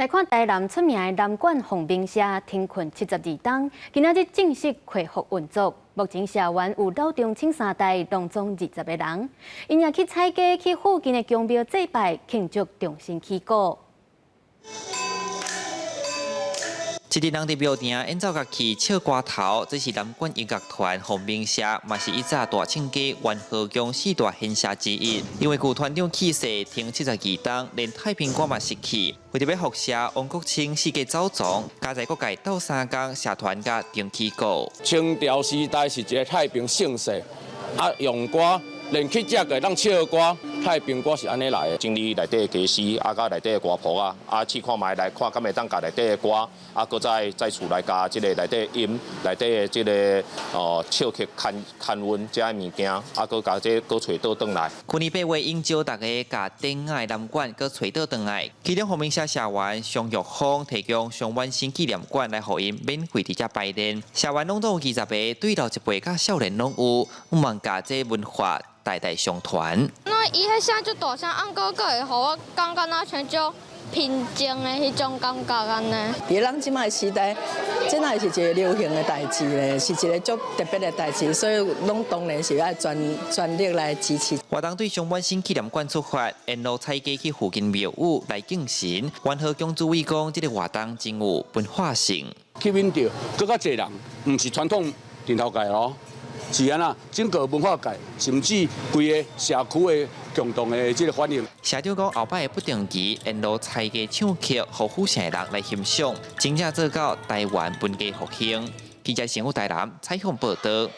來看台南出名的南管鳳鳴社停運72冬，今仔日正式恢復運作。目前社員有老中青三代，攏總20個人。𪜶也去踩街，去附近的宮廟祭拜，慶祝重新起鼓。這陣人佇廟埕演奏樂器、唱歌頭，這是南管音樂團鳳鳴社，嘛是以早大銃街元和宮四大獻社之一。因為舊團長去世，停72冬，連太平歌嘛失去。為著欲復社，王國清四界走傱，佮在各界鬥相共，社團才重起鼓。清朝時代是一個太平盛世，啊，用歌連乞食會當唱歌，太平歌是按呢來的。整理內底的家私，啊，佮內底的歌譜啊，啊，試看覓來看，敢會當共內底的歌，啊，閣再再厝內加這个內底音，內底的這个哦唱曲牽牽韻這个物件，啊，閣共這閣揣倒轉來。去年8月，𪜶招大家共典雅的南管閣揣倒轉來，其中鳳鳴社社員商玉峰提供商婉新紀念館來予𪜶免費佇遮排練。社員攏總有20个，對老一輩佮少年攏有，向望共這文化代代相傳。那伊彼聲足大聲，毋過閣會予我感覺若像足平靜的彼種感覺按呢。佇咱這擺時代，這乃是一个流行的代誌咧，是一个足特別的代誌，所以攏當然是愛全全力來支持。活動對商婉新紀念館出發，沿路踩街去附近廟宇來敬神。元和宮主委講，這个活動真有文化性，吸引著閣較濟人，毋是傳統陣頭界哦。是按怎，整個文化界，甚至規個社區的共同的這个反應。社長講，後擺會不定期沿路踩街唱曲，予府城的人來欣賞，真正做到台灣文藝復興。記者新聞台南採訪報道。